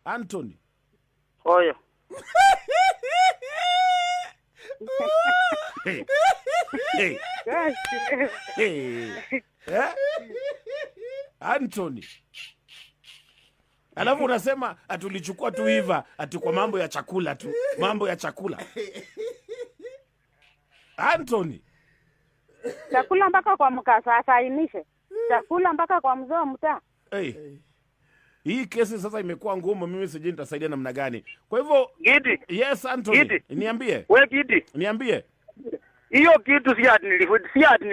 Anthony. Oyo. Hey. Hey. Hey. Eh? Anthony. Alafu unasema ati ulichukua tu Eva ati kwa mambo ya chakula tu, mambo ya chakula. Anthony. Chakula mpaka kwa mkasa asainishe. Chakula mpaka kwa mzee wa mtaa. Hey. Hii kesi sasa imekuwa ngumu, mimi sijui nitasaidia namna gani. Kwa hivyo Gidi. Yes, Anthony, Gidi. niambie. We Gidi. Niambie. Hiyo kitu si ati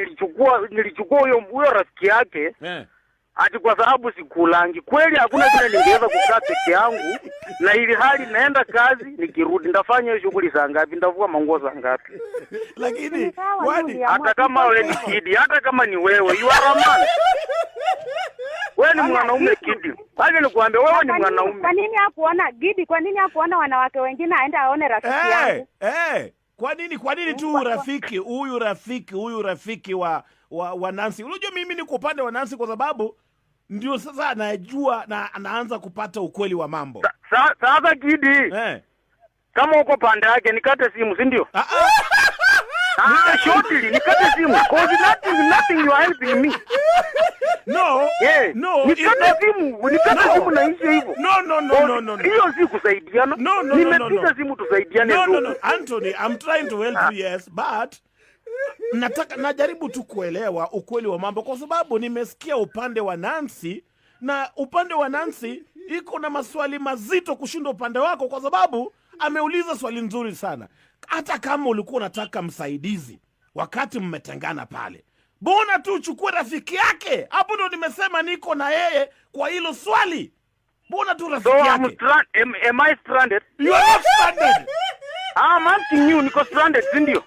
nilichukua huyo rafiki yake ati kwa sababu sikulangi. Kweli hakuna vile ningeweza kukaa peke yangu, na ili hali naenda kazi, nikirudi ndafanya hiyo shughuli saa ngapi? Ndavua manguo saa ngapi? Lakini Ni sawa, kwani uliamua Hata kama wewe ni Kidi, hata kama ni wewe, you are a man. Wewe ni Ona, mwanaume, Kidi. Wacha nikuambie, wewe ni mwanaume. Kwa nini hakuona Gidi? Kwa nini hakuona wanawake wengine aende aone rafiki yangu? Kwa nini tu rafiki huyu rafiki wa Nancy? Unajua mimi niko upande wa Nancy kwa sababu ndio sasa anajua na anaanza kupata ukweli wa mambo. Sasa Gidi, kama uko pande yake nikate simu, si ndio? Ah, ah. Ah, shortly nikate simu. 'Cause nothing you are helping me. No. Yeah. No, it's Nikate not. simu, nikate No. simu na ishe hivyo. No. Hiyo si kusaidiana. No. Nimepiga No. simu tusaidiane, No, ndugu. no. Anthony, I'm trying to help you, yes, but nataka najaribu tu kuelewa ukweli wa mambo kwa sababu nimesikia upande wa Nancy, na upande wa Nancy iko na maswali mazito kushinda upande wako, kwa sababu ameuliza swali nzuri sana. Hata kama ulikuwa unataka msaidizi wakati mmetengana pale, mbona tu uchukue rafiki yake? Hapo ndo nimesema niko na yeye kwa hilo swali. Mbona tu rafiki So I'm yake? am I stranded? You are not stranded. I'm asking you, niko stranded, si ndio?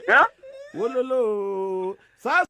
Yeah? Wololo. Sasa